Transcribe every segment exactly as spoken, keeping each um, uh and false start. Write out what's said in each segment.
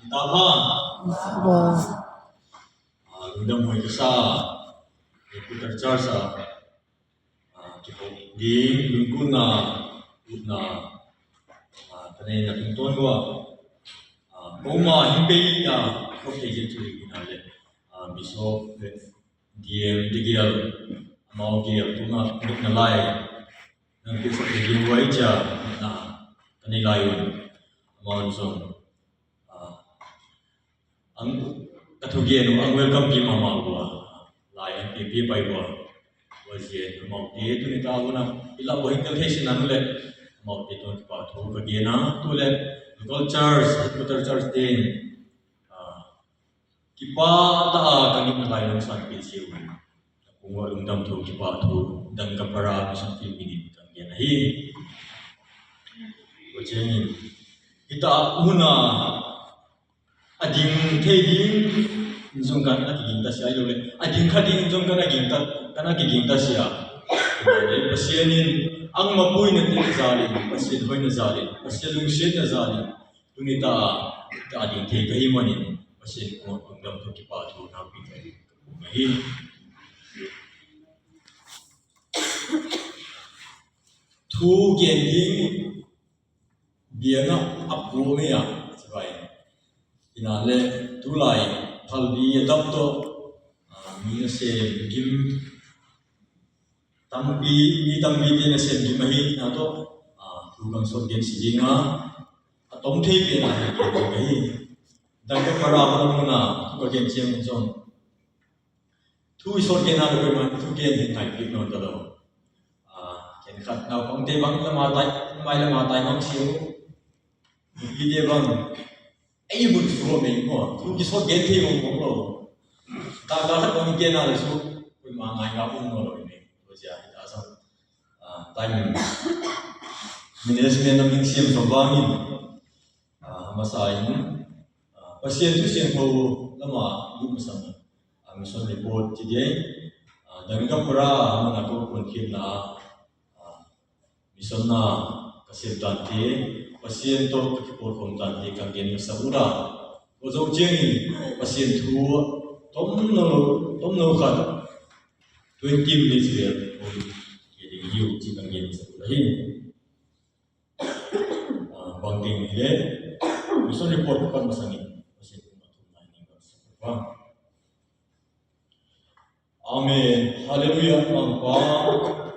Tapa. Ah, lungdam huai ka sa. Headquarter Church ah, ah, kihawm ding lungkutna, utna, ah, ka neihna tungtawn uh ah, ah, koma hin pei ah, kihawm thei zel tu hi na le, ah, Bishop le D M te gel, amau gel tungah nopna lai nang piaksak thei ding uh hi ci-a nopna ka nei lai un, amau zong, ah, ang, ka thugen uh ang welcome pi mahmah uh a, lai ang piapia pai uh a, tua ciang amaute tuni ta hun ah i lah uh a hing tel thei sin a nu le, amaute tungah kipahthu ka gen a, tu le local church, headquarter church te in, ah, kipahtak a ka nopna lai nong sanpih si uh. Ka kung uh a lungdam thu, kipahthu, Dangkapara Mission Field minin ka gen ahi. Tua ciangin, hita mun a a ding thei ding zong kan a kiging ta sia, ahi lo le a ding kha ding zong kan a ging ta, kan a kiging ta sia. Pasian in ang mapui na te zalin, Pasian hoih na zalin, Pasian lungsiat na zalin, tuni ta a, ta a ding thei ka hi manin Pasian kong lungdam thu, kipahthu na pi ka hi. Thu gen ding biang ah a pua mi a, ci vai. Ina le tulai phalbi a dap tawh, ah, mi na sem gim tampi, mi tampi te na sem gim ahi na tawh, ah, thu kan sawt gen si ding a, a tom thei pen a hi gen ding ahi. Dangkapara mun a thu ka gen ciang zong thu i sawt gen a le peuhmah thu gen hi ngaihpih nawn ta lo. Ah, khenkhat naupangte bang lama tai, lamai lama tai mang si uh. Nupite bang ei mun suak mei maw, thu kisawt gen thei mawngmawng lo. Taka khat bang i gen a le su, peuhmah ngai ngap um nawn lo hi mei. Tua cia hi ta sam. Ah, time management a ming siam sawm bangin, ah, masa in, ah, Pasian thu siangtho lama lut masang, ah, mission report ci ding, ah, Dangkapara mun a ko kun khitna, ah, mission na ka sem tante, Pasian tawh ka kipawlkhawm tante ka gen masa uh a. Tua zo ciangin Pasian thu tomno, tomno khat twenty minutes vel hong kiding hi uh ci ka gen masa uh hi. Ah, bang ding hi le, mission report ka pan masangin Pasian thu a thumna in ka sa uh a. Amen. Halleluiah, Mangpa.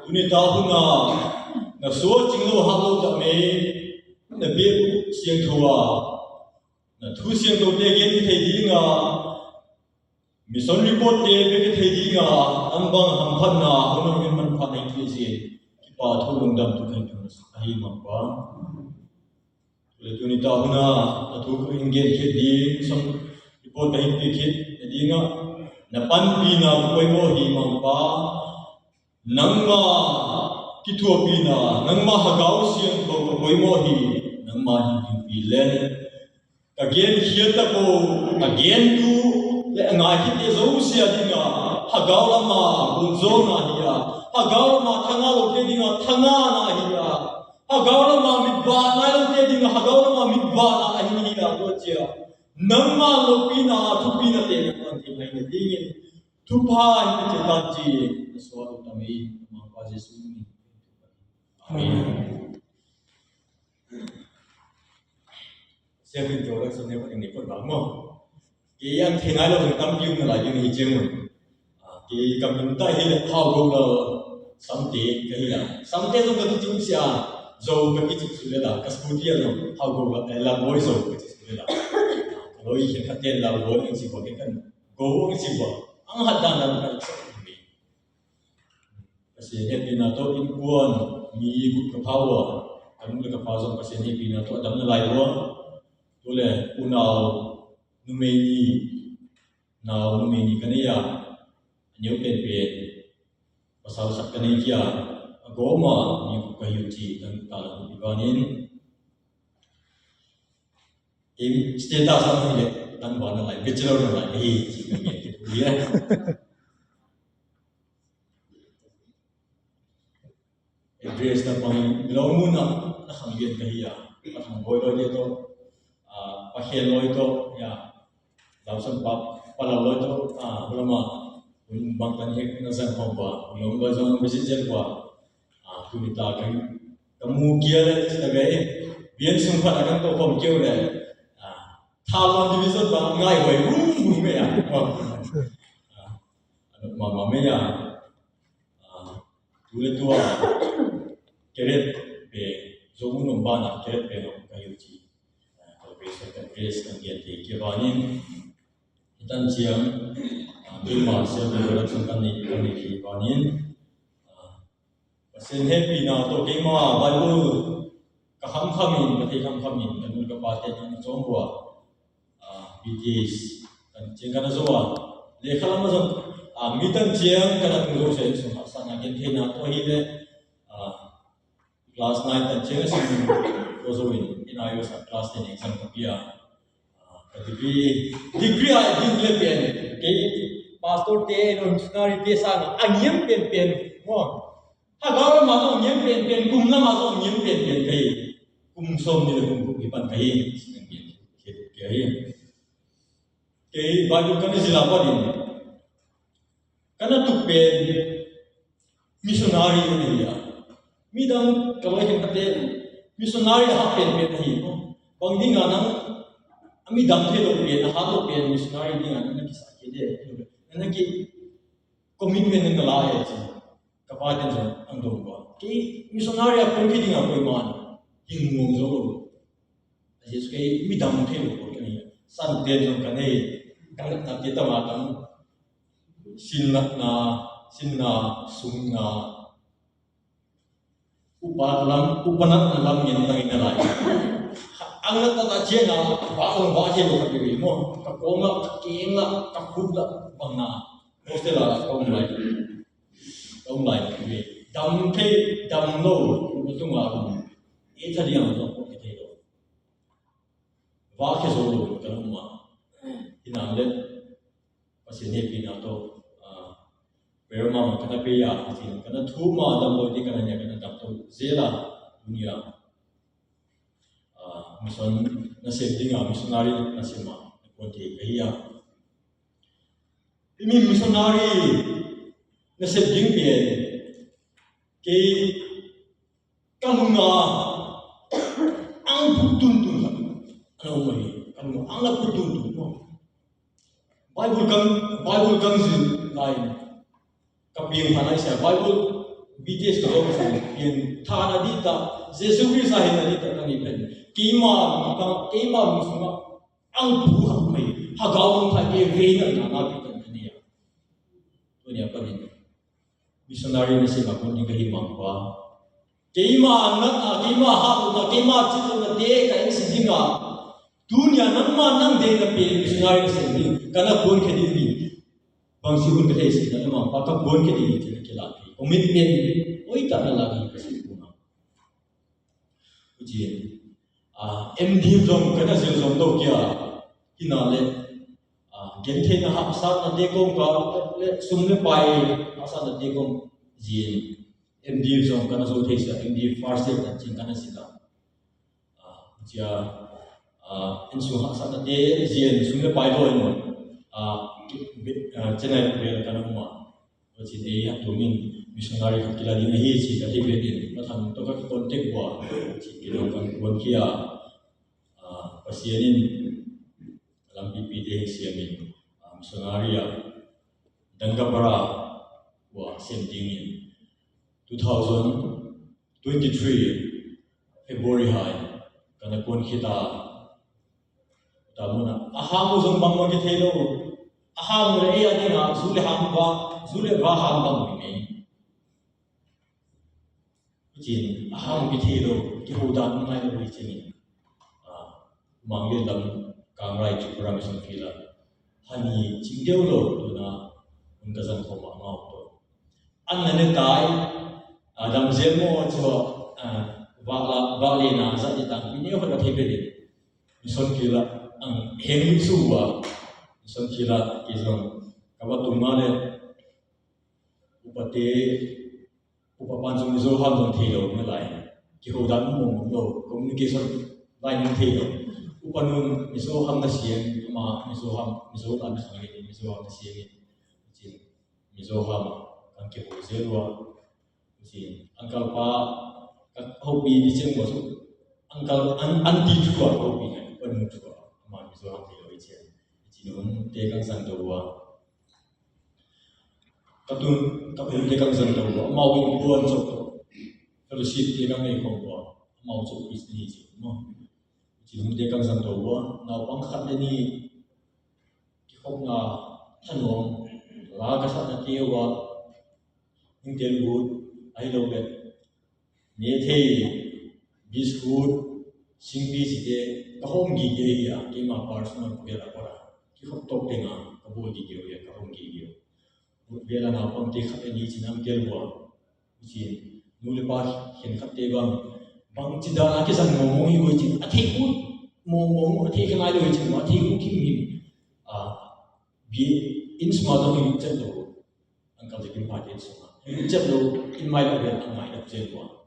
Tuni ta hun a na suak cing lo, hak lo ta mei, na biak uh siangtho a, na thu siangtho te gen thei ding a, mission report te pia thei ding a, nang bang hamphatna hun a min manpha nei thei sin, kipahthu lungdam thu ka hi, ahi Mangpa. Tule tuni ta hun a, a thu ka hin gen khit ding, mission report ka hin pia khit na ding a, na panpihna ka poimawh hi Mangpa. Nangma kithuahpihna, nangma Hagau Siangtho ka poimawh hi. Nangma hin hinpih leng ka genkhiat tak uh, a gentu le a ngaikhite zosia dinga Hagau lama gumzawlna hi a, Hagau lama thanga lote dinga thangana hi a, Hagau lama mitvana nai lote dinga Hagau lama mitvana ahi hi a, tua cia nangma lopina, thupina te na pan thei mai na dingin thupha hi ci ta ci na sual uh ta mei, Mangpa Jesu min. Amen. Siapi introduction ne, ko ding ni ko bang maw. Kei an thei nai lo zong tampi um na lai ding hi ciang un. Ah, kei ka min ta hi le Hau Go Lal Samte ka hi a. Samte zong ka kici uh sia. Zo ka kici uh le la. Ka scooty a zong Hau Go Lal, eh, Lal Boy Zo ka ci uh le la. Ka loi khen khat ten Lal Boy ang ci bua, kei kan Go ang ci bua. Ang hat dan dan ka sa hi. Pasian hehpihna tawh innkuan mi guk ka pha uh a, ka nu le ka pa zong Pasian hehpihna tawh a dam na lai uh a. Tule unau numei nih, nau numei nih ka nei a, a neu penpen pasal khat ka nei kia, a gawm a mi guk ka hi uh ci, kan ta la i vanin. Kei status a hi le, tangval na lai, bachelor na lai ka hi ci, ka ngen kei uh hi a. Address na bang, Milong mun ah na khang lian ka hi a, a thang boy boy te tawh, ah, Pakhen lawi tawh, ya, Lausan pa, Palau lawi tawh, ah, ulama, un bangtan hek na zang khawm ba, ulama ba zang visit zel ba, ah, tuni ta kan, ka mu kia le, ta gai, bian sung phat a kan to khawm keu le, ah, Thalon division ba, ngai hoi, vum, vum, ya. Ah, mama, me ya. Ah, tu le tua, keret pe, zo mun om bana, keret pe no, ka yu ci. Ah, ka pe sa ka pe sa ka gen te ke banin. Hitan ciang, ah, tu ma se pe la sa kan ni, kan ni ki banin. Ah, Pasian hehpihna tawh keima Bible ka khamkhamin, ka thei khamkhamin, ka nu ka pate na na cawng bua. Ah, B T S kan ciang ka na zo a. Lehkha lam a zong, ah, mi tan ciang ka na tung zo sia in sung haksatna gen theihna tawh hi le, ah, class nine tan ciang a sim tua zo in, in a yo sa class ten exam ka pia. Ah, ka degree, degree a ding le pen, kei pastor te, missionary te sang a ngiam pen pen. Hagau lam ah zong ngiam penpen, kum lam ah zong ngiam penpen ka hi. Kum sawm nih le kum guk hi pan ka hi. Kei Bible kan i zil a panin kan a tuk pen missionary kan hi a. Midang ka loi khen kate missionary a hak penpen ahi. Bang ding a nang a midang thei lo pen, a hak lo pen missionary ding a nang na kisa kei de. Nang na ki commitment nang na la e ci. Ka pa ten zong ang dong ba. Kei missionary a kong kei ding a koi man. Hing muang zo lo. A Jesu kei midang thei lo koi kan hi. San ten zong kan hei. Kan na te tama kan. Sin na, sin na, sung na. Upa lam, upa na lam ngen tang in a lai. Ang na tata cian a, ba ong ba thei lo ka bi mo. Ka kong la, ka keng la, ka khut la, bang na. Hostel a, ka ong lai. Ka ong lai ka bi. Dam thei, dam lo, na tung a ong. E tha diang lo, ko ki thei lo. Ba ke zo lo, ka lo ma. Hinam le. Pasian hehpihna tawh, ah, prayer mama ka na pia, ka na thu ma dam lo ding ka na nia ka na dam to zela, dunia. Ah, mission na sem ding a, missionary na sem a, na kuan thei ka hi a. I mi missionary na sem ding pen, kei ka lung a ang phut tuntun khat a na om ahi. Ka lung a ang na phut tuntun. Bible kan, Bible kan zil lai. Ka piang pha lai sia. Bible B T S ka zong sia. Piang tha na di ta. Jesu Christ a hin na di ta ka ni pen. Keima, keima lung sunga ang phu khat mai. Hagau mong khat ke vei na na na pi kan ka ni a. Tua ni a panin. Missionary na sem a kuan ding ka hi Mangpa. Keima nat a, keima hak lo na, keima cit lo na te ka eng si ding a. Tunia nangma nang deihna pen missionary na sem ding. Ka na kuan khe ding hi. Bang si hun ka thei si na Mangpa ka kuan khe ding hi, cit na ke la hi. Commitment, oi ta na la hi ka si ding a. Ucin. Ah, M Div zong ka na zil zong do kia. Hina le, ah, gentheihna haksatna te kong ka, le sum le pai haksatna te kong zin. M Div zong ka na zo thei sia, M Div first year kan cin ka na zin la. Ah, cia, ah, in sum haksatna te zin, sum le pai lo in. Ah, ki, be, ah, Chennai bel ka na uma. Tua cin ei a tumin missionary khat kila ding ahi ci ka thei pen in, Pathian tawh ka kiton tek ua, ci kidong kan kuan kia, ah, Pasian in lampipi te hei siamin, ah, missionary a Dangapara ua sem dingin two thousand twenty-three February hai ka na kuan khita. Ta muna a hamu zong bang bang kithei lo. A hamu le ei a dina zu le hamu ba, zu le ba hamu bang mi mei. Cin a hamu kithei lo, kiho dan ngai lo hi cin. Ah, mang le lam kang rai cu ram song kila. Hani cing deu lo tuna un ka zan khoma ngau to. An na ne tai, a, dam zel maw cua, a, vak la, vak le na zat i tang, mi neu khat ka thei pen in. Mission field ah, ang heng mi su ua, mission field ah, kei zong, ka va tung ma le, upa te, upa pan zong Mizo ham zong thei lo, na lai. Kiho dan mong mong lo, communication lai nang thei lo. Upa nun Mizo ham na siang, ama Mizo ham, Mizo tan na khang in, Mizo ham na siang in, cin Mizo ham kan ke ho zel ua. Cin uncle pa ka hopi di ciang ua su, uncle an, auntie thu a hopi na, upa nun thu a, ama Mizo ham thei lo i ciang. Cin hun te kan sang to ua. Ka tun, ka tun te kan sang to ua. Amau in puan cok to. Fellowship te kan nei khong ua. Amau cok Christian hi ci maw. Cin hun te kan sang to ua. Naupang khat le ni kikhopna thanuam la ka satna te ua. Hing tel gut, ahi lo bet. Ne thei, biscuit, singpi cite ka hawm gige hi a, keima personal pawh a, kikhop tawk teng a ka bawl gige uh hi a, ka hawm gige uh. Vela naupangte khat a ni cin an tel ua. Cin nu le pa khenkhatte bang, bangci dan a kizang mawngmawng hi uh cin, a theih ut mawngmawng, a theih kha ngai lo hi cin, a theih ut himhim. A, bi in suma zong hi uh cin lo. An kal zikin pa te sung a. Lut ciat lo, in mai lo, vel in mai lo zel ua.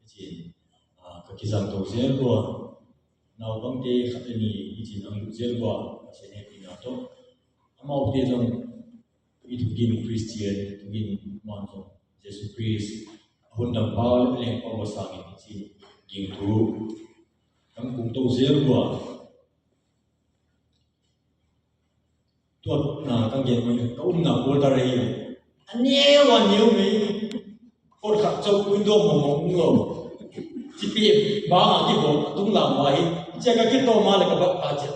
Cin, ah, ka kizang to zel ua. Naupangte khat le ni, i cin ang lut zel ua. Pasian hehpihna tawh. Amaute zong, i thukin Christian, thukin man zong, Jesu Christ, a hun dang pa, leng pa ua sangin, i cin, ging tu. Kan kum to zel ua. Tua, na, kan gen mai, ka umna quarter ei. A neu, a neu mai. Kawt khat cok window mawngmawng um lo. Cipi bang a kibawl, a tung lam vai. Cia ka kitawm a le ka bat ka cia.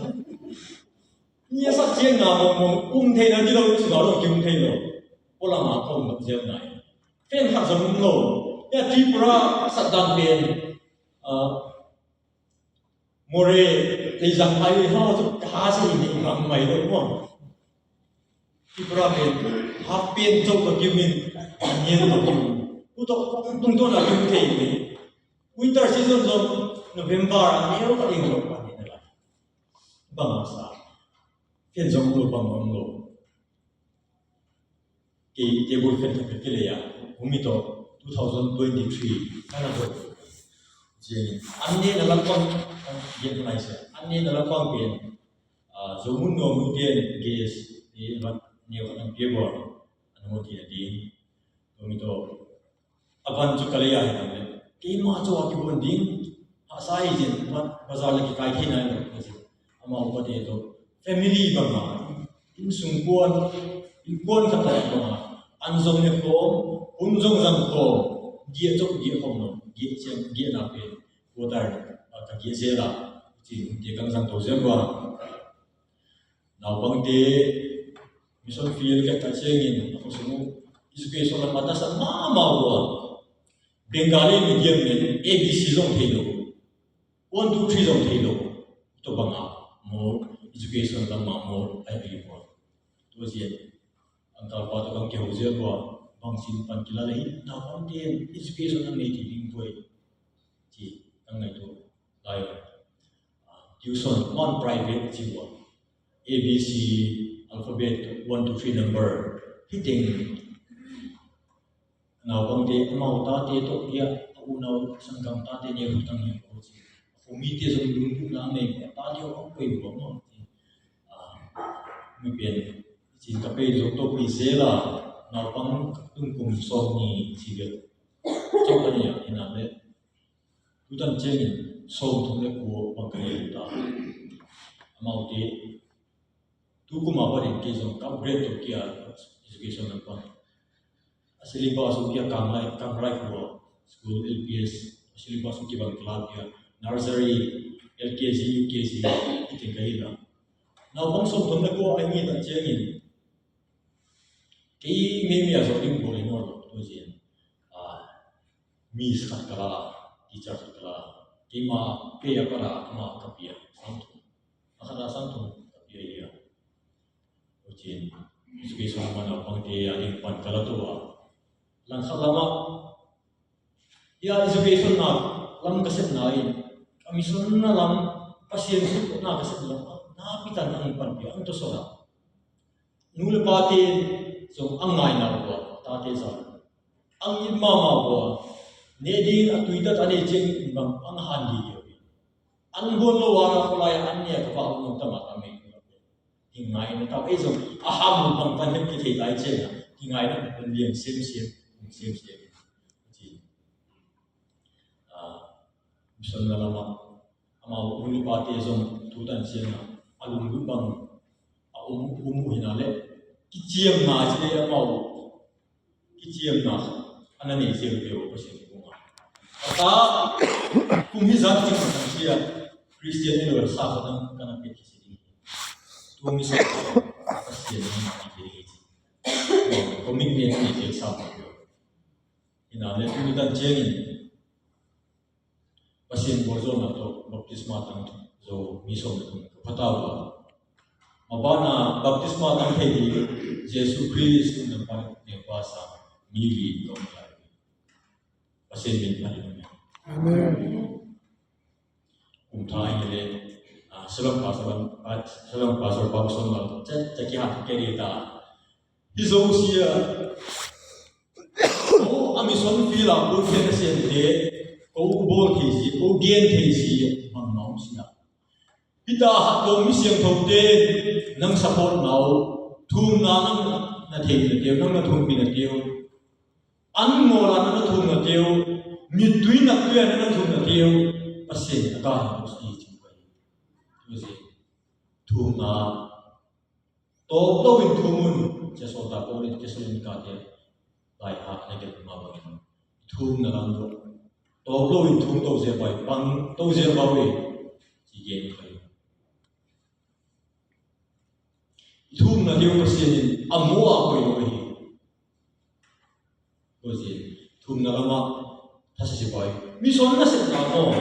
Ni a sak ciang na mawngmawng, um thei na ni lo, suna lo, ki um thei lo. Kawlang a ka um zel nai. Fan khat zong um lo. Ya Tripura, a sat dan pen. Ah, Moreh, ei zang hai, hau tu ka ha se in ei bang mai lo mo. Tripura pen, half pant cok ka kiu min, a nian ka kiu. Ku tok, tung tung na kiu thei ni. Winter season zong, November, a neu ka ding zong, a ni na la. Bang a sa. Fan zong lo, bang zong lo. Kei table fan khat ka kilei a, hong mi tawh two thousand twenty-three ka na dot. Ciangin, an nena lampang, an gen nai sia, an nena lampang pen, ah, zo mun nuam mun pian gas, eh, mat neu khat an pia buang, an hong ti na ding. Hong mi tawh, a van cu ka lei a hi nang le. Keimah cu a kibuan ding. Hahsa hi cin, bazar le kikai thei nai lo, ka ci. Amau pate tawh. Family bangah, innsung puan, innkuan khat bangah, an zong ne khawm, hun zong zang khawm, giah cawk giah khawm lo, giah ciang, giahna pen, quarter, a ka giah zel a, cin hun te kang zang to zel bua. Naupangte, mission field ka ta ciangin, a khosung uh, education lam a tasan mahmah uh a. Bengali medium nen A B C zong thei lo. One, two, three zong thei lo. Tua bangah maw, education lam ah maw, ai bil uh a. Tua ciang, uncle pa tawh kang kiho ziau uh a, bang sin pan kila le hi, naupangte education a nei thei ding tua hi. Ci, kang ngai tua. Lai, ah, tuition, non private ci uh a. A B C, alphabet, one to three number. Hi teng. Naupangte, amau tate tawh, ia, a unau, sanggam tate nia, hutang nia, ko ci. A khuamite zong lungkutna nei, a tate hong poi uh a maw ci. Ah, mi pen, ci ka pei zong tawh pi zel a, naupang tung kum sawm ni ci bek. Cawk a nia, ina le. Tutan ciangin sawmthum le kua bang ka nei ta. Amaute, tu kum a panin kei zong ka upgrade to kia education lam pan. A syllabus uh kia kang lai, kang lai kua school L P S, a syllabus uh kia bang kila kia nursery, L K G, U K G, i teng ka hi la. Naupang sawmthum le kua a ngi ta ciangin, kei mimi a zawh ding bawl in aw lo, tu zin. Ah, miss khat ka la, teacher khat ka la. Keima pay a ka la, ama ka pia, sangthum. A khat a sangthum ka pia ia. Tu zin, education man a pangte a ding pan ka la tua. Langkhat lamah, hia education na lam ka sepna in, ka mission na lam, Pasian thu na ka sepna lam, na pitan ang panpih ang to sona. Nu le pate zong ang ngaina bua, tate zong ang it mama bua, ne ding a tuitat a nei ciang in bang ang han di dia. A an guan lo a, khualai an nia ka pa hong tam a tam e. Kingaina tau ei zong a ham bang pan hen kithei lai ciang a, kingaina kan lian semsem, semsem. Ci. Ah, mission na lamah amau u le pate zong thu tan ciang a, a lunglut bang a um, um uh hi na le, kiciamna ci le amau kiciamna a na nei zel ve uh Pasian kungah. A ta kum hi zat cing a kan sia Christian i lo sa khat ang kan a pet kisi ding. Tu mi sa Pasian na ma kisi ding hi ci. Commitment ni zel sa ma kisi ding. Hi na le tu mi tan ciangin Pasian buaizawhna tawh baptisma tang zo mi sawm le thum ka pha ta uh a. Mabanah baptisma tang thei ding Jesu Khrist lungdam pa, lungdam pa sa mi li ka om lai. Pasian min phat in. Amen. Kum tha in le, ah, Salem Pastor, ah, Salem Pastor Bang Son Mal, ca, ca ki hat ke ri ta. Hi zo sia. Ko a mission field a ko field a siam te, ko bawl thei si, ko gen thei si, bang na om si a. Peter hat ko mi siangtho te, nang support na uh, thumna nang na thei na teu, nang na thum pi na teu. An ngawl a nang na thum na teu, mittui na tui a nang na thum na teu, Pasian a ka hang ko si ci ko. Thumna Tawp lo in thum un, cia sawltak Paul in Thessalonika te laiha na gelh ma bangin thumna lam tawh tawp lo in thum to zia pai pang to zia pau in ci gen khai. I thumna deuh Pasian in a mua a koi lo hi. Tua zia thumna lamah thasisi pai. Mission na sepna maw?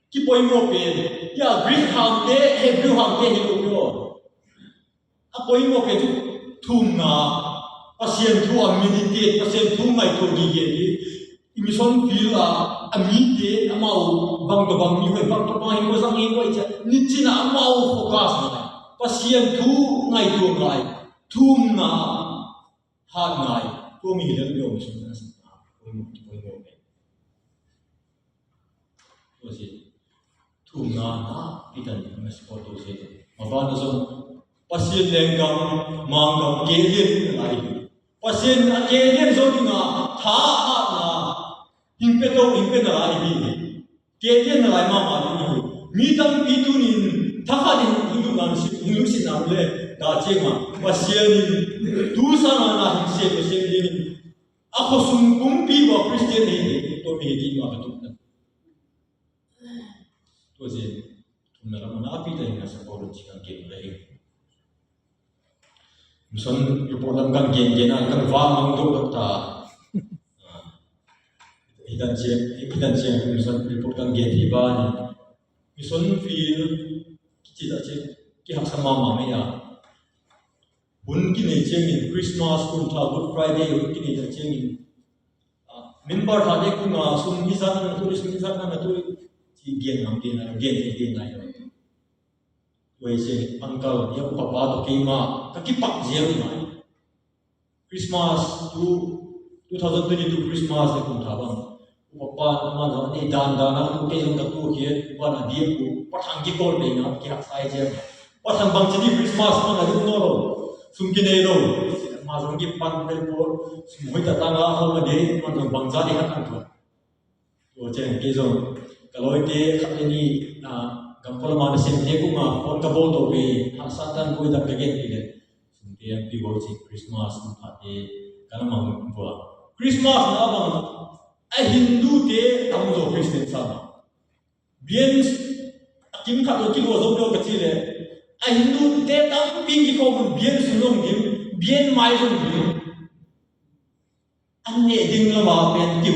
Kipoimawh pen, ya, Greek hamte, Hebrew hamte hi lo maw? A poimawh pen cu thumna, Pasian thu a meditate, Pasian thu ngaihtuah gige hi. I mission field a, a mite, amau bang tua bang mi hoih, bang tua bang hi, kua zang hi, kua i cia, nicin a amau focus ngai. Pasian thu ngaihtuah ngai. Thumna, hat ngai, tua mi hi lel peuh mi sung na sung na, tua mi, tua mi, tua mi. Tua si, thumna na, Peter ni na support tua si. Mabana zong, Pasian lenggam, manggam, kelian na lai. Pasian a kelian zong na, tha hatna, hing pe to, hing pe na lai hi. Kei lian na lai mahmah ding hi. Mi tampi tunin thakhat in hing lungsim, hing lungsim na le dah ciangah Pasian in tu sangah na hing sem, sem dingin a khuasung pumpi uh a Khristian hi, tua mi hi ding mah ka tukna. Tua zin thumna lamah na a pi ta hing a sa ko lung ci kan gen le hi. Mission report lam kan gen gen a kan vang mang deuh deuh ta. Hi dan ciang, hi dan ciang mission report kan gen hi ba ni. Mission field kici ta ciang kihaksa mahmah mei a. Hun kinei ciangin Christmas, kum tha, Good Friday hun kinei ta ciangin, ah, member thate kung a sum hi zat na tu, sum hi zat na tu ci gen ngam gen a gen thei gen nai lo. Tua hi ciangin uncle, ya upa pa tawh keimah ka kipak ziau hi mai. Christmas tu, two thousand twenty-two Christmas a kum tha bang. Upa pa amah zong a nei dan dan a tu kei zong ka tu khiat, upa na diak uh, Pa Thang kikawl pei na kihak sai ciang. Pa Thang bang ci ni Christmas amah na ding nawn lo. Sum kinei lo. Amah zong kipan pei pawl. Sum hoih ta tang a hau ma dei, amah zong bang za dei khat an tuan. Tua ciang kei zong ka lawite khat le nih, ah, gam khualama na sem te kung ah phone ka bawl to ve, hahsat dan koi dan ka gen pi le. Sumte an pi bawl ci Christmas kum thate ka na mang vua. Christmas na bang a Hindu te tam zaw Christian sa ma. Bian a kim khat lo kilua zo lo ka ci le. A Hindu te tampi kikhawm un bian sung zong kim, bian mai zong kim. An neh ding lam a pen kiu.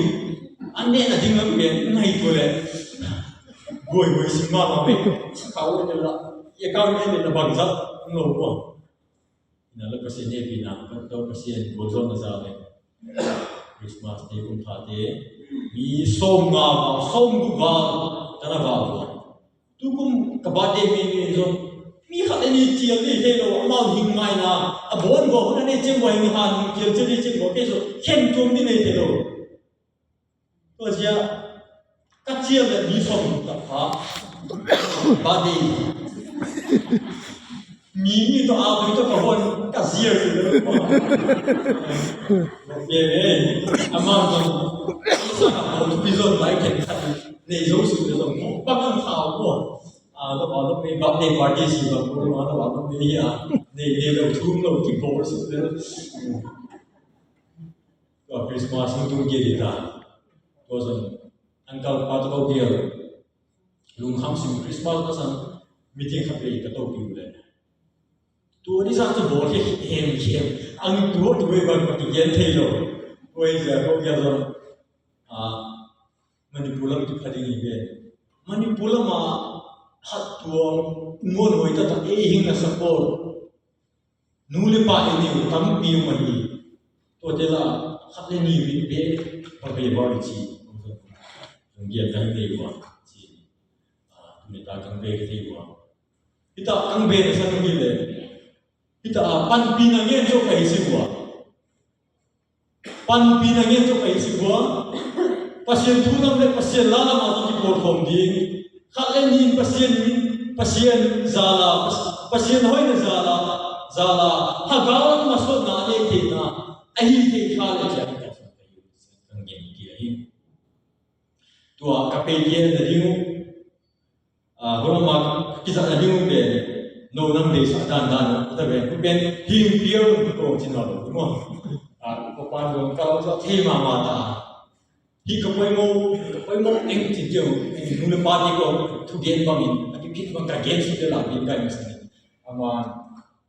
An nehna ding lam pen ngaihtuah le. Guaihuai sing mahmah pen. Sakau le la. Ia kau le la bangzat. An lo pua. Ina la Pasian hehpihna. Kan tawh Pasian gualzawhna za le. Christmas te kum thate. Mi sawm nga val, sawm guk val. Kan a val val. Tukum ka birthday mi ni zong mi khat le ni cial ni thei lo, amau hing ngaina a bawn gua hun a nei ciang gua hing han hing cial cial ni ciang gua kei zong khen tuam ni nei thei lo. Tua zia ka cial le mi sawm tak pha. Birthday. Mi, mi tawh a tui tawh ka hon ka ziar si lo. Ye, ye. Amang zong sa ka hon pi zon lai ken khat nei zo si lo zong. Bang ang thau ko. A, lo ba lo me birthday party si ba ko ma lo ba lo me ya. Nei, nei lo thum lo ki bol si lo. Tua Christmas hong tung kei ding ta. Tua zong uncle pa tawh ko kei a, lungkham sim Christmas na sang meeting khat vei ka topi uh le. Tua ni zah cu bawl hi hem hem. Ang tua tua i ban ka kigen thei lo. Tua i zia ko kei a zong, ah, Manipur lam kipha ding hi ve. Manipur lam ah hat tuang muan hoi taktak ei hing na support. Nu le pa i nei uh tampi um ahi. Tuate la khat le nih bek va bei bau i ci. Zong giat dang nei uh a ci. Ah, tuni ta kang bek thei uh a. Hita kang bek a san uh hi le. Hita a panpina ngen zo ka hi si uh a. Panpina ngen zo ka hi si uh a. Pasian thu lam le Pasian la lam a zong kipawl khawm ding. Khat le nih in Pasian min, Pasian zala, Pas-, Pasian hoihna zala, zala, hagau lam a sawtna a nei theihna, a hi thei kha le ciang ka sawt ka hi, kan gen kik hi. Tua ka pei kei na ding uh, ah, hua lam a kizat na ding uh pen, no nang deihsak dan dan uh, ta pen, ku pen, hing piar uh ko cin lo, maw. Ah, ko pan dong ka lo thei mahmah ta. Hih ka poimawh, ka poimawh eng ci tiu, eng nu le pa te ko thugen bangin, a kiphit bang ka gen suk te la ding kai masa ni. Ama,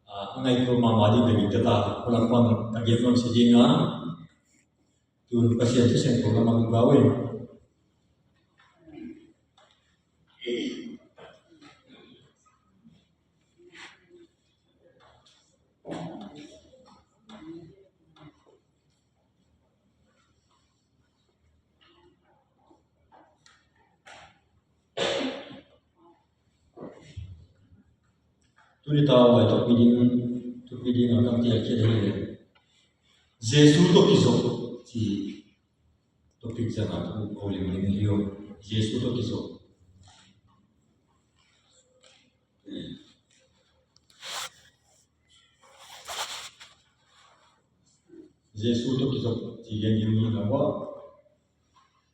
ah, a ngaitua mahmah ding ka ding te ta, ko lam bang ka gen bang si ding a. Tun Pasian thisen ko lam bang bau in. Tuni ta vai topi ding, topi ding a kan tia kia hi le. Jesu to kizop ci topic zanga tu ko lim lim hi o. Jesu to kizop. Jesu to kizop ci gen ding hi lo a.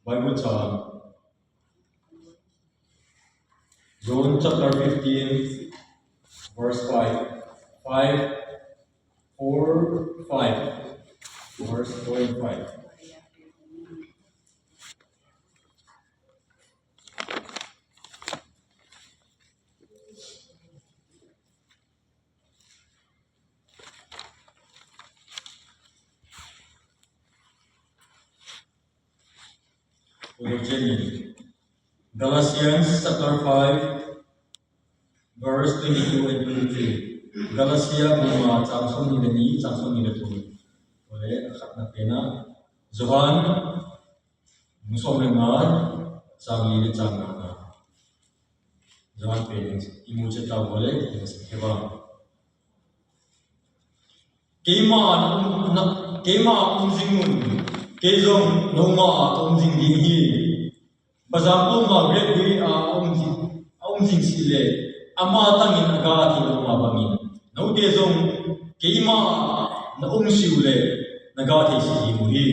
Bible chang John chapter fifteen, verse five. Five, four, five. Verse four and five. Galatians chapter five, verse twenty-two and twenty-three. Galatia bung nga chang sawmnih le nih, chang sawmnih le thum. Tua le a khatna pen ah Johan bung sawm le nga, chang li le chang nga na. Johan pen i mu ciat ta uh le i na sak khe bang. Keima na um, na, keima um zing un, kei zong noma ka um zing ding hi. Bazang puma grep gui a um zing, a um zing si le, ama tangin a ga thei lo ma bangin, note zong keima na um si uh le, na ga thei si ding uh hi.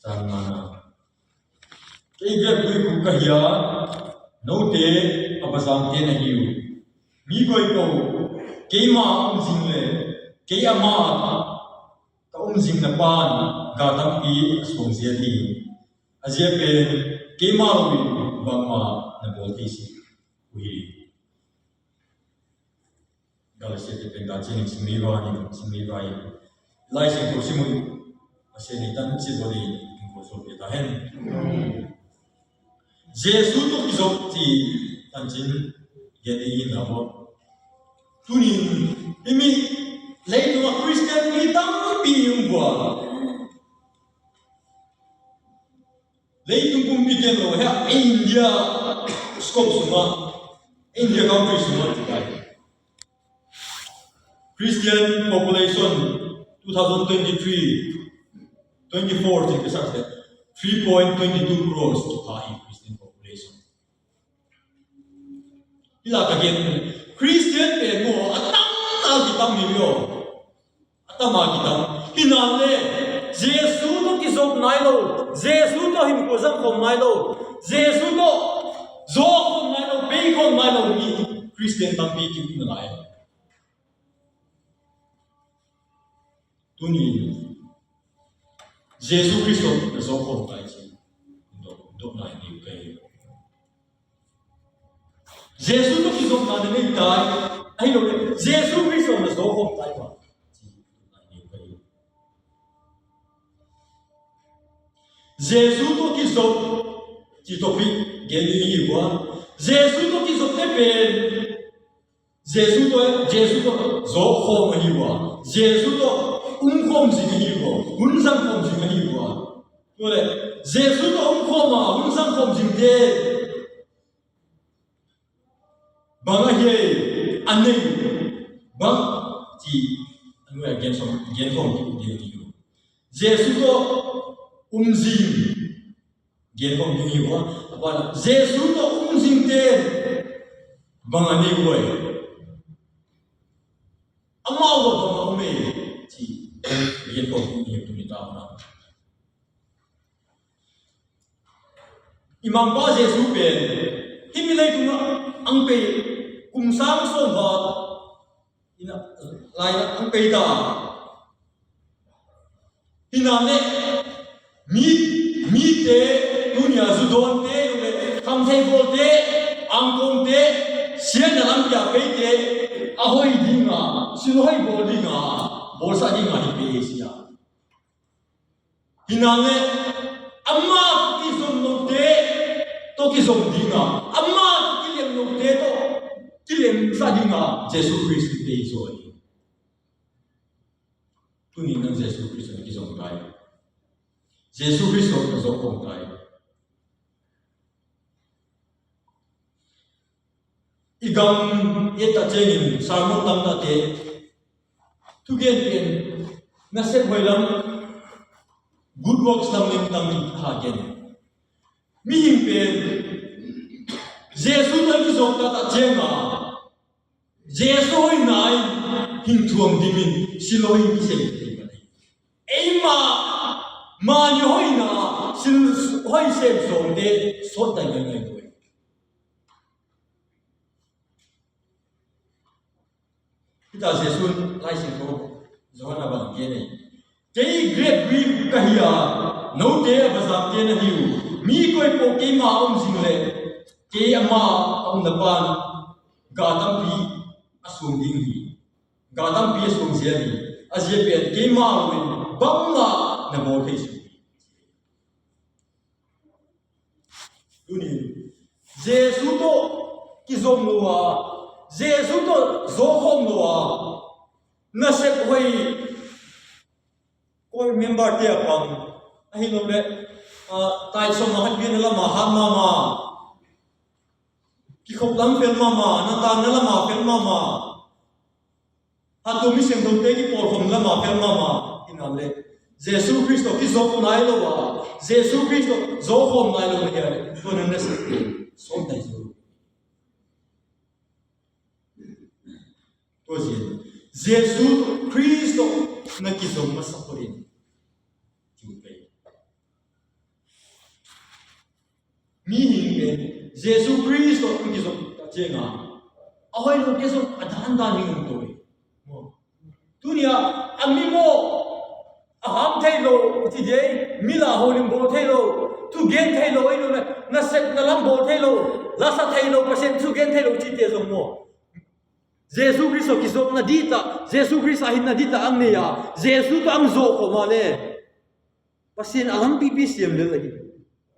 Cang ngana. Kei grep gui kuk ka hi a, note a bazangte na hi uh. Mi koiko, keima a um zing le, kei ama ka um zingna pan ga tampi a suang zia hi. A zia pen, keima lo in bangma na bawl thei si uh hi. Galatia te pen ta cin in sim ni va ni, sim ni va in. Lai Siangtho sim uh, a sia ni tan cin va ni, in ko so pe ta hen. Jesu tawh kizop ci tan cin gen ni in na vo. Tunin, i mi leitung a Christian mi tampi um bua. Leitung pumpi gen lo, hia India scope sungah, India country sungah ci kai. Christian population two thousand twenty-three, twenty-four ci ka sak se, three point twenty two crores ci ka hi Christian population. Hih la ka gen, Khristian pen maw, a tam a kitam hi maw. A tam a kitam. Hi nan le, Jesu tawh kizop nai lo, Jesu tawh hinkhua zang khawm nai lo, Jesu tawh zaw khawm nai lo, pei khawm nai lo mi Khristian tampi ki um na lai. Tuni Jesu Khrist tawh na zaw khawm tai ci, dot, dot nai ding ka hi. Jesu tawh kizopna na nei tai, ahi lo le, Jesu Khrist tawh na zaw khawm tai ba. Jesu tawh kizop ci topic gen ding hi ua. Jesu tawh kizop te pen Jesu tawh, Jesu tawh zaw khawm ahi ua. Jesu tawh um khawm zing ahi ua. Hun zang khawm zing ahi ua. Tua le, Jesu tawh um khawm a, hun zang khawm zing te bang ahi a, a nei bang ci, a nuai a gen sawm, gen khawm ki ding hi ua. Jesu tawh um zing gen khawm ding hi ua. A pa la, Jesu tawh um zing te bang a nei ua, amau bang a um e ci gen khawm ding hi ua. Tuni ta na i Mangpa Jesu pen hih mi leitungah ang pei kum sang sawm val ina lai-ah ang pei ta. Hi nan le mi, mite, tuni a zu dawnte, le khamthei bawlte, angkawmte, siatna lam pia peite a hoih dinga, silhoih bawl dinga, bawlsa dinga hi pei hi sia. Hi nan le amah tawh kizom lote tawh kizom dinga, amah tawh kilem lote tawh kilemsa dinga Jesu Khrist in pei zaw hi. Tuni nang Jesu Khrist tawh na kizom tai. Jesu Khrist tawh na zaw khawm tai. I gam i et tak ciangin sermon tamtakte, thugen pen nasep hoih lam, good works lam ning tam in ha gen. Mihing pen Jesu tawh i kizop taktak cianga Jesu hoihna in hing thuam dimin silhoih kisem thei mah hi. Eimah mah ni hoihna, silhoih sem sawmte sawt dai ngaingai lo hi. Hita Jesu'n Lai Siangtho Johan a bang gen ei. Kei grep gui ka hi a, note a bazakte na hi uh. Mi koipaw keima a om zing leh kei ama a omna pan ga tampi a suang ding hi. Ga tampi a suang zia hi. A zia pen keima loin bangmah na bawl thei suak hi. Tunin Jesu tawh kizom lo a, Jesu tawh zawkhawm lo a, nasep hoih, koi member te a pang ahi lo le, ah, tai sawm a khat pian a lam a hat mahmah, kikhop lam fel mahmah, na tanna lam a fel mahmah. Hatu mi siangthote kipawlkhawm lam a fel mahmah, hi nan le Jesu Khrist tawh kizop nai lo a, Jesu Khrist tawh zawkhawm nai lo na hi a le, tua na nasep te sawt nai zo. Tua zia Jesu Khrist tawh na kizom masa pah in. Tua pen mihing pen Jesu Khrist tawh hong kizom tak cianga a hoih lote zong a dandan hi ngam to hi. Tuni-a a mi maw, a ham thei lo ci dei, mi la holim bawl thei lo, thugen thei lo, ei lo le, nasepna lam bawl thei lo, lasa thei lo, Pasian thugen thei lo cite zong maw, Jesu Khrist tawh kizopna dihtah, Jesu Khrist a hinna dihtah ang nei a, Jesu tawh ang zawh khawm a le Pasian a lampipi siam lel ahi.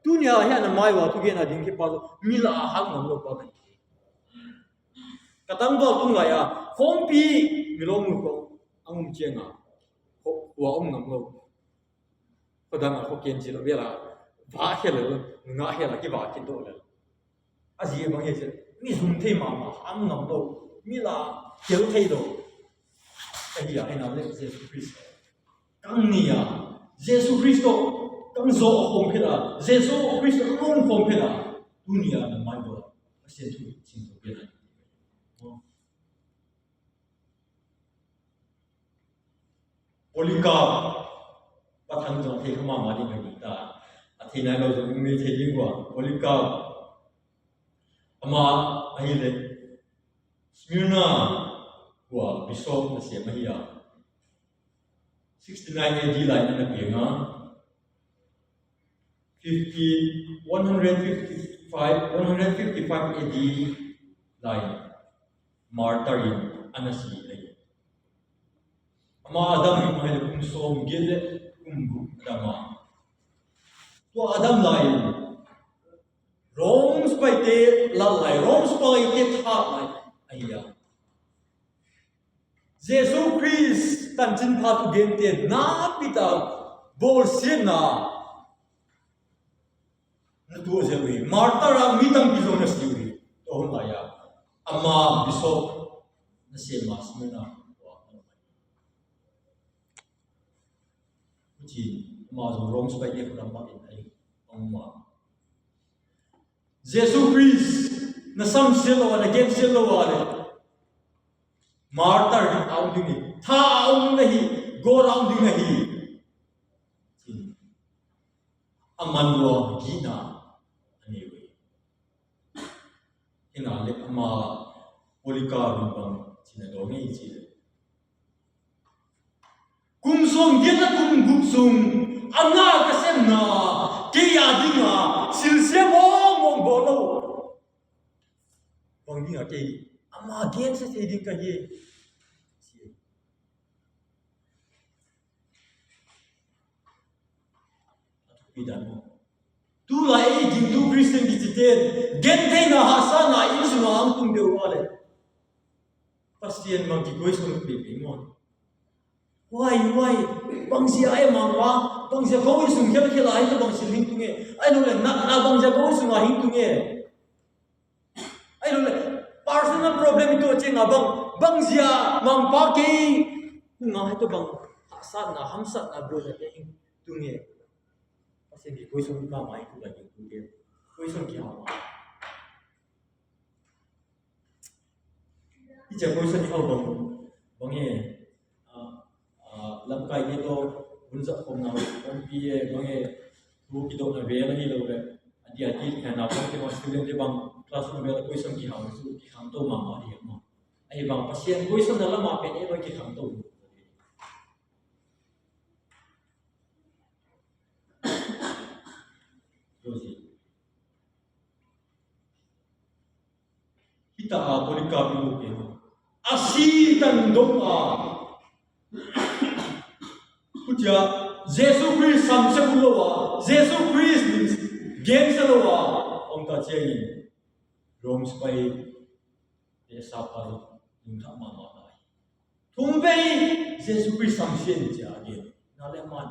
Tuni-a hiah na mai-a thugen a ding kipa tawh mi la a hak ngam lo pa ka hi. Ka tangval tung lai-a khawmpi mi lawmnu khawng ang um cianga khua om ngam lo. Khuadang a khua kian ci lo bel a vah khia lel, ngah khia la kivah khin dawh lel. A zi bang hi ci, mi zum thei mahmah, ham ngam lo, mi la kel thei lo. Ka hi a, hi nan le Jesu Khrist kang ni a, Jesu Khrist tawh kang zawh a khawm phet a, Jesu Khrist tawh lawm khawm phet a, tuni-a na mai bawh a, Pasian thu sin to phet a. Polycarp, Pathian zong thei kha mahmah ding ka hi ta. A thei nai lo zong um thei ding uh a. Polycarp, amah ahih leh Smyrna khua bishop nasem ahi a. Sixty-nine A D lai-in a na piang a. Fifty, one hundred fifty-five, one hundred fifty-five A D lai-in martyr in a na si ahi. Amah a dam hi mah hi leh kum sawmgiat le kum guk a dam a. Tua a dam lai-in Rome sipaite lal lai, Rome sipaite that lai ahi a. Jesu Khrist tancin pha thugente nakpi tak bawlsiatna na tuah zel uh hi. Martyr a mi tampi zong na si uh hi. Tua hun lai-a ama bishop nasem a Smyrna khua. Hucin amah zong Rome sipaite khut ah mak in ahi, a um a. Jesu Khrist na samsiat lo a, na gensiat lo a leh martyr a um ding hi, that a um ding hi, gawt a um ding hi. Cin a man lua gihna a nei uh hi. Hi na leh ama Polycarp in bang ci na dawn ngei ci leh, kum sawmgiat le kum guk sung a na ka sepna kei a dinga silsia mawngmawng bawl lo. Bang dinga kei ama gensia thei ding ka hi. A thupi dan maw? Tulai ei gingtu Khristian kicite gentheihna hahsatna inn sungah hong tung deuh uh a leh Pasian bang kikoihsuak peuhpeuh maw? Huai, huai, bangzia ei mangpa, bangzia ko inn sung khelkhel a hi tawh bang silhing tung e. Ai lo leh natna bangzia ko inn sungah hing tung e. Ai lo leh personal problem i tuah ciangin bang, bangzia mangpa kei kungah hi tawh bang hahsatna, hamsatna, buaina kei hing tung e. Pasian kikoihsuak mahmah i tulai gingtu kei. Koihsuak kihau mah. Hi ciang koihsuak kihau bang, bang e, ah, ah, lamkaite tawh hun zat khawmna ompih e, bang e, thu kidotna vel ahi lo leh a dia ti khen na bang te bang student te bang classroom vel koihsuak kihau su kikhangto mahmah ding maw? Ahi bang Pasian koihsuakna lamah pen ei bang kikhangto. Tua si. Hita a Polycarp i mu kei a si tan dong a. Hucia Jesu Khrist samsia uh lo a, Jesu Khrist gensia lo a, om ta ciangin Rome sipai te sapa zong lungthak mahmah ta hi. Thum vei Jesu Khrist samsia in cia a gen. Na le man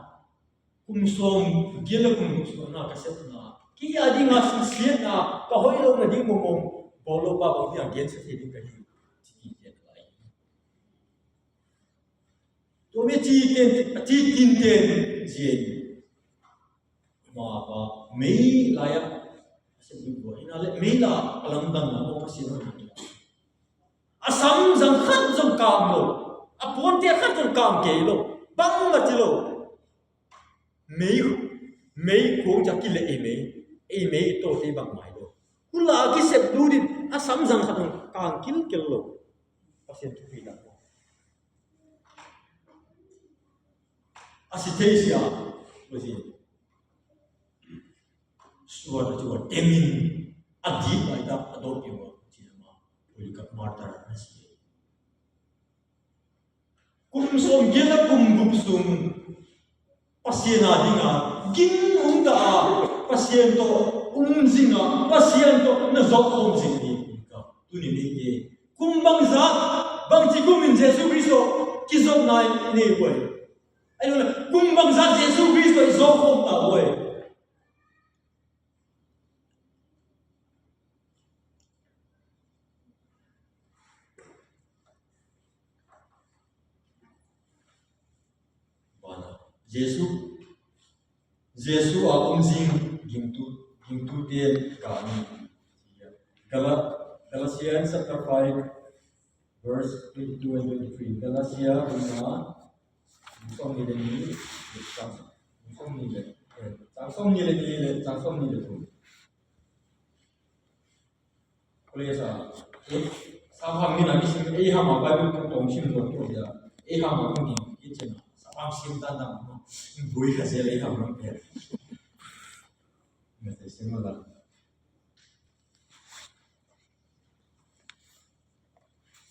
kum sawm giat le kum guk sung a na ka sepna, kei a dinga silsiatna, ka hoih lo nading mawngmawng bawl lo pa bang hi a gensia thei ding ka hi. Ci ki gen lai. Tua mi ci ten, a ci tin ten zia in. Mah pa mei lai-ah a sia ding tua hi na le mei la a lamdang na maw Pasian hong hi. A sam zang khat zong kang lo, a puante khat zong kang kei lo, bang mah ci lo. Mei, mei kuang ciang kileh ei mei, ei mei i tawte bang mai lo. Hula a kisep lut in a sam zang khat zong kang kilkel lo. Pasian thupi dah. A si thei sia, a si. Suan a cuan temin a dit lai ta a dawt kei ua ci a ma. Polycarp martyr na si. Kum sawm giat a kum guk sung Pasian a dinga gin um ta a, Pasian tawh um zing a, Pasian tawh na zawh khawm zing ni. Tuni nei te kum bangzat, bangci kumin Jesu Khrist tawh kizopna i nei uh ai. Ai lo le, kum bangzat Jesu Khrist tawh i zawh khawm ta uh ai. Jesu, Jesu a um zing gingtu, gingtute ka ni. Gala-, Galatians chapter five, Verse twenty-two and twenty-three. Galatia bung nga, bung sawmnih le nih, bung sawmnih le, eh, bung sawmnih le nih le bung sawmnih le thum. College a, eh, saphang ni na kisim, eh, hama Bible kong tong sim lo tu ya. Eh, hama kong ni, eh, chen, saphang sim dan dan, bui ka zel, eh, hama pe. Message sim la.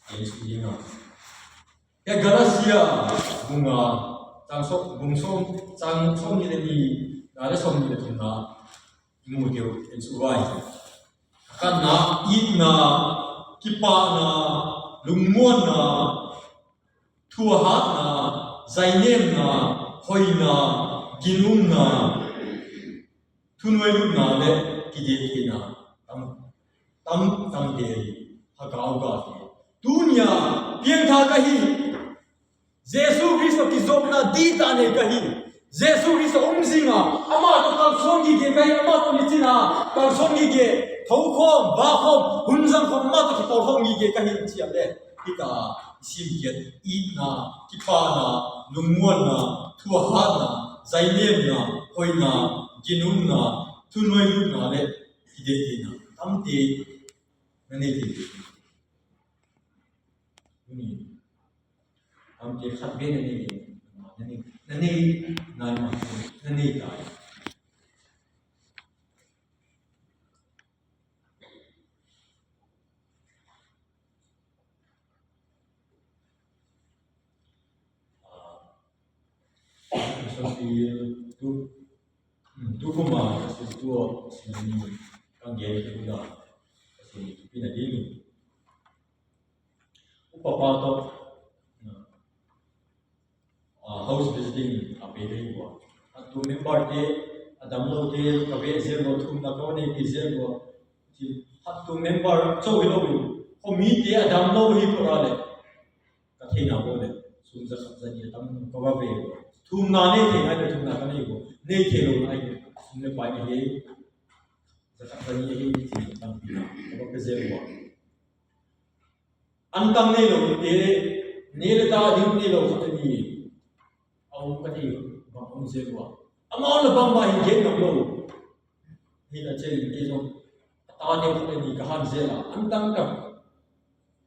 Jesu ding a. Hia Galatia bung nga, cang sawm, bung sawm, cang sawmnih le nih, na le sawmnih le thumna i mu keu en su vai. A khatna, itna, kipahna, lungmuanna, thuahatna, zainemna, hoihna, ginumna, thunuailutna le kidettheihna tam, tam, tam te hi, ha ka au ka hi. Tunia piangtha ka hi. Jesu Khrist kizopna dita nei ka hi. Jesu Khrist umzinga, ama tawh kalsuan gige ka hi, ama tawh nicina kalsuan gige, thokhawm, vakhawm, hunzang khawm, ama tawh kipawlkhawm gige ka hi, ciam le. Hita, i simkiat, itna, kipahna, lungmuanna, thuahatna, zainemna, hoihna, ginumna, thunuailutna le kidettheihna tamte na nei thei. Tamte khat ve na nei thei. Na nei, na nei nai mah, na nei tai. Mission field tu, tu kuma mission tu, mission ni kan gen ke tu da. Mission ni tu pina ding. Upa pa to, ah, house visiting a pe ding ua. A tu member te, a dam lo te, ka ve zel lo, thumna ka nei pe zel ua. Ci, a tu member cho hi lo in, ko mi te a dam lo hi ko ra le. Ka theihna bo le, sum za khat za nih a tam ka va ve. Thumna nei thei nai le thumna ka nei bo. Nei thei lo nai le, sum le pai na hi. Za khat za nih hi, ci tampi na ka va pe zel ua. Antang nei lo te, nei le ta ding nei lo khat ni. A om ka ti bang om zel ua. Amau le bangmah hi gen ngam lo. Hi na chen ke zong. A ta ding khat ni ka han zel a. Antang ka.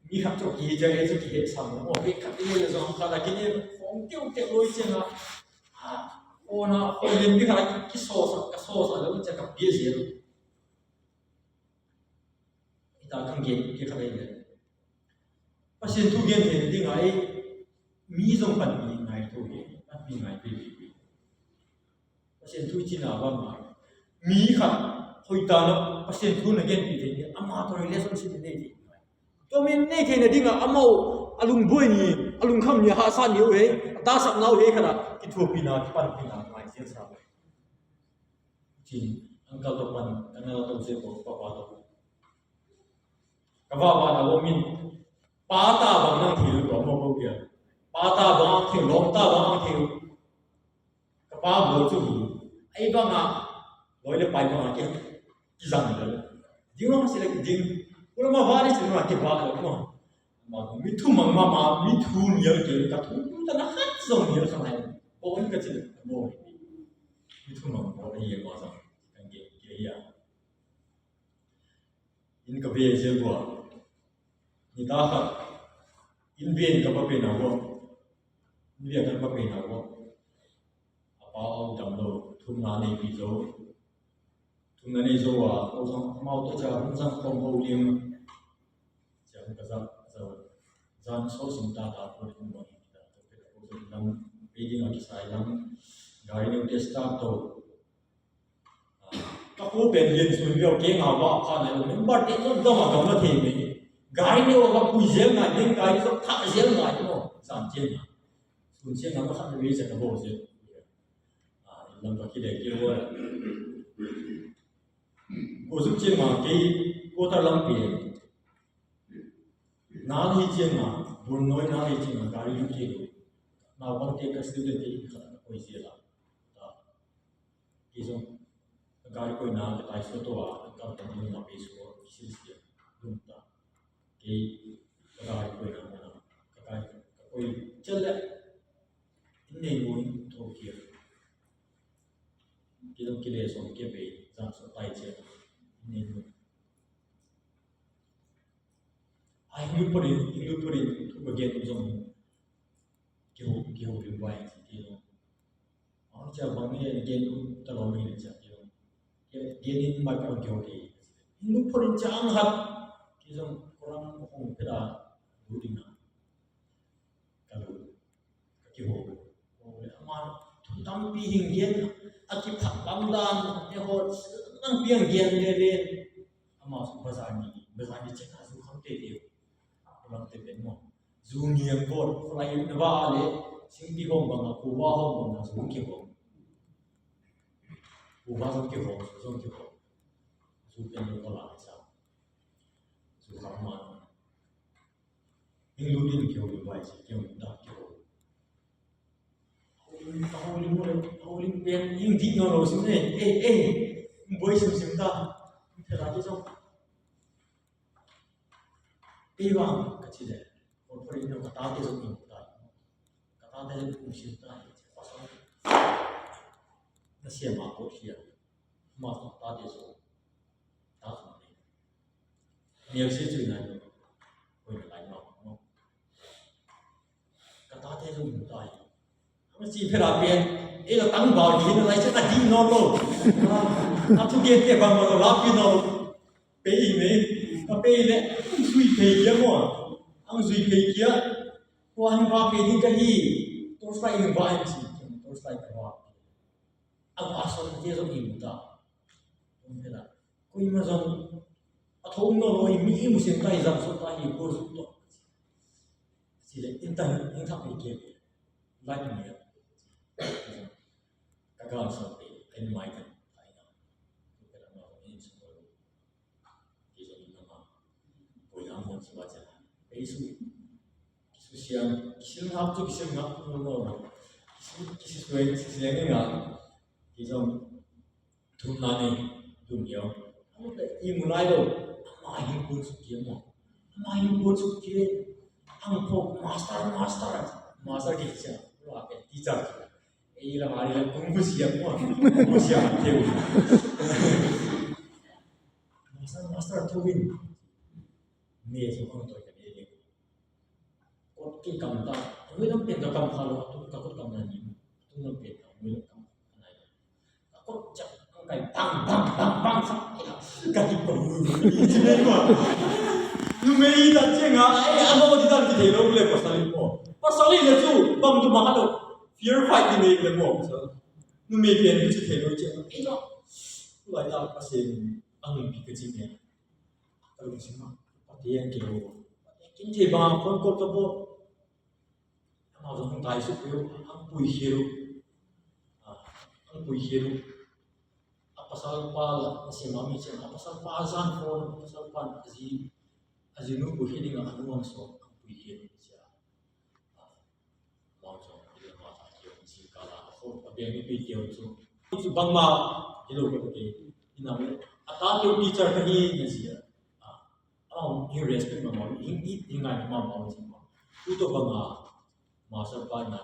Mi khat tawh kihi ciang e ci kihe sam lo. Aw, bek khat i nei le zong khat a kine khong keu keu lo i ciang a. Aw na, aw len mi khat a kisawsa, ka sawsa lo i ciang ka pia zel. Hita kan gen kei khat ahi le. Pasian thu gen thei ding a, mi zong panpih ngai thei, panpih ngai thei. Pasian thu i cihna bang a, mi khat hoih ta na Pasian thu na genpih thei ding, ama tawh relationship nei thei. Tua mi nei thei na ding a, amau a lungbuai ni, a lungkham ni, a hahsa ni uh hei, a tasakna uh hei khat a kithuapihna, kipanpihna ngai siansa. Cin, uncle tawh pan, ka nau tawh zia ko, papa tawh. Ka vava na wo min, pa ta bang nang thil ko mo ko kia. Pa ta bang thil, lawm ta bang thil. Ka pa bo cu, ei bang a, loi le pai bang a kia. Kizang le. Ding lo si le ding. Ula ma va ni cin ma ki va le mo. Ma mi thu mang ma ma, mi thu nial ke, ka thu tu ta na khat zong nial kha lai. Bo in ka cin bo. Mi thu mang bo le ye ma zong. Kan ke ke ya. In ka ve zel bua. Ni ta khat. In ve in ka pa pe na bua. In ve kan pa pe na bua. A pa au dam lo. Thumna nei pi zo. Thumna nei zo a, ko zong mau to cha, hong zang kong ho liang. Cha ka zang, zang, zang so sim ta ta ko ni kong bang ta. Ko zong lam, pe ding a kisai lam. Gari neu te start to. Ka ko pen lian sun liau ke nga wa pha na lo. Member te zong dong a dong la thei me. Gari neu a pui zel ngai, ding gari zong tha zel ngai mo. San chen na. Sun chen na ma khat me wi sa ka bo zel. Ah, lam ka ki le ki wo. Ko zuk chiang ma kei quarter lam pi. Na hi chiang ma, bun noi na hi chiang ma, gari yu ke lo. Na bang te ka student te in khat na koi sia la. Ta. Kei zong, gari koi na ka tai so to a, ka ta ni ma pe so, sil sia. Dum ta. Kei, gari koi na ma na Sia le, in nei mu in tho kia. Kizong kile sawm kia bei zang sawm tai cia. In nei mu. Ai, hing lut photin, hing lut photin, thu ka gen zong kiho, kiho ring vai ci ti lo. Ang cia bang nge gen ta lo mi cia ti lo. Gen in mai pang kiho ti. Hing lut photin cia ang hat. Kizong korang hong peda lut ding na. Ka lut, ka kiho. Ama thu tampi hing gen, a kiphat lamdang, e hot, tampi hing gen lele. Ama su bazar ni, bazar ni cek a su kham te te. Lam te pen mo. Zu ni ang kot, kolai na ba le, sing ti hong bang a, kuba hong bang a, zu kiho. Kuba zu kiho, zu kiho. Zu pen lo kolai sa. Zu kham ma. Hing lut in kiho lut vai ci, kiho lut dah kiho. Holim, holim, holim pen hing dih nawn lo sim ne. Ei, ei, hing buai simsim ta. Hing phela te zong. Ei bang ka ci le. Hong pori no ka tate zong hing ta. Ka tate zong hing sim ta. Pasal. Na siam a ko sia. Ma ka tate zong. Ta zong ne. Nial sia cui nai lo. Oi, na lai ma, ma. Ka tate zong mu tai. Ka ci phela pian. E la tang bau ni na lai sia ka di no lo. A thu gen te bang ma lo la pi no. Pe i me. Ka pe i le. Ang zui pe kia mo. Ang zui pe kia. Ko ang ba pe ni ka hi. Torchlight ang ba ang ci. Torchlight ka ba. A pastor te zong i mu ta. Tung phela. Kuima zong a thong no lo i mi i mu sin ta i zam so ta i ko zuk to. Ci le in ta in thak i ke. Lai mi. Ka gal so te in mai kan. Tung phela ma zong in so lo. Kizong in nama. Koi na hong si wa cia. Kei su. Kisu siang. Kisu ngap tu kisu ngap tu no no. Kisu, kisu suai, kisu siang ni ngap. Kizong. Thum na ni. Thum yo. Ang te i mu lai lo. Ama hing kun su kia mo. Ama hing kun su kia. Ang ko master, master. Master kisia. Wa ke teacher. Ei la mari la kung fu siang mo. Kung fu siang teu. Master, master, thu in. Ne su kong toi ka ne ne. Kot ki kam ta. Ngui lam pen ka kam kha lo. Atu ka kot kam na ni. Atu lam pen ka ngui lam kam kha na ni. Ka kot cak ang kai bang, bang, bang, bang sa. Ka ki bang. Numei ta cia nga. Ei, ano di ta ki te lo le pasal ko. Pasal le su bang tu ma lo. Fear fight di ne le mo. Numei pen ci te lo cia. Ei lo. Lai ta pasal ang pi ka ci ne. Ka lungsim ah, Pathian kei lo. Pathian kin thei bang a phone call ka bawl. Amau zong hong tai suk peuh, hong pui khia lo. Ah, hong pui khia lo. A pasal pa la, na sia ma mi sia, a pasal pa zan phone, a pasal pa a zi, a zi nu pui khia ding a, a nu ang so, hong pui khia lo sia. Ah, Amau zong, i le ma ta kio, i si ka la, a khol, a biang i pei kio zong. Zong bangma, i lo ka ke, i nam le, a ta kio teacher ka hi, na zia. A, amau, i respect ma mau, i, i, i ngai ma mau, zong ma. Tu to banga, ma sa pa na.